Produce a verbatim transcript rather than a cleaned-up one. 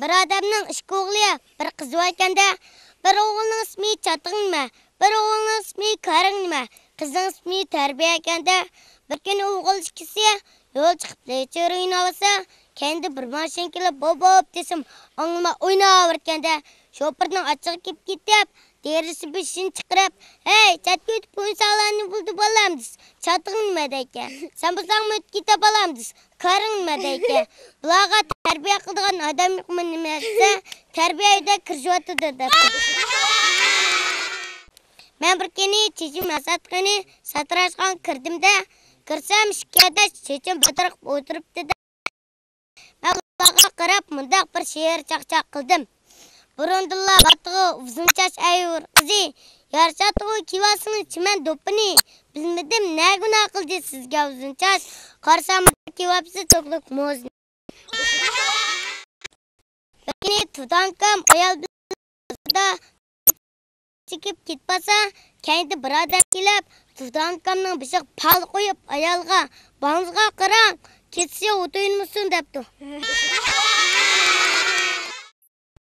بىر ئادەمنىڭ ئىككى ئوغلى، بىر قىزى باركەندە، بىر ئوغۇلنىڭ ئىسمى چاتىق نېمە، بىر ئوغۇلنىڭ ئىسمى كارىڭ نېمە، قىزنىڭ ئىسمى تەربىيە ئىكەندە. بىر كۈنى ئوغۇل ئىككىسى يول چىقىپ لېچىر ئويناۋاتسا، كەينىدىن بىر ماشىنا كېلىپ، بوپ، بوپ دېسىم، ئاڭلىماي ئويناۋەرگەندە، شوپۇرنىڭ ئاچچىقى كېلىپ كېتىپ، دېرىزە بېشىنى چىقىرىپ، ھەي، چەتكە ئۆتۈپ ئوينىساڭلار نېمە بولدى بالام دېسە، چاتىق نېمە دەيكەن، سەن بولساڭمۇ ئۆتۈپ كېتە بالام دېسە، كارىڭ نېمە دەيكەن، بۇلارغا تەربىيە قىلىدىغان ئادەم يوقمۇ نېمە دېسە، تەربىيە ئۆيدە كىرىشىۋاتىدۇ دەپتۇ. مەن بىر كۈنى چېچىم ھاساتقىنى ساتىراشخانىغا كىردىم-دە، كىرسەم ئىككى ئاداش چېچىم بىر تەرەپ ئولتۇرۇپتۇ-دە. مەن ئۇلارغا قاراپ مۇنداق بىر شېئىر چاقچاق قىلدىم. بۇرۇندىنلا بارتىغۇ ئۇزۇن چاچ ئەيۇر قىزى، يارىشاتتىغۇ كىيىۋالسىڭىز چىمەن دوپپىنى، بىلمىدىم نە گۇناھ قىلدى سىزگە ئۇزۇن چاچ، قارىسام كىيىۋاپسىز توكلۇق موزىنى. بىر كۈنى تۇتانكام ئايال بىلەن چېكىپ كېتىۋاتسا، كەينىدە بىر ئادەم كېلىپ، تۇتانكامنىڭ بېشىغا پال قويۇپ، ئايالغا، باڭزىغا قاراڭ، كېسىسى ئوتۇيۇنمىسۇن دەپتۇ.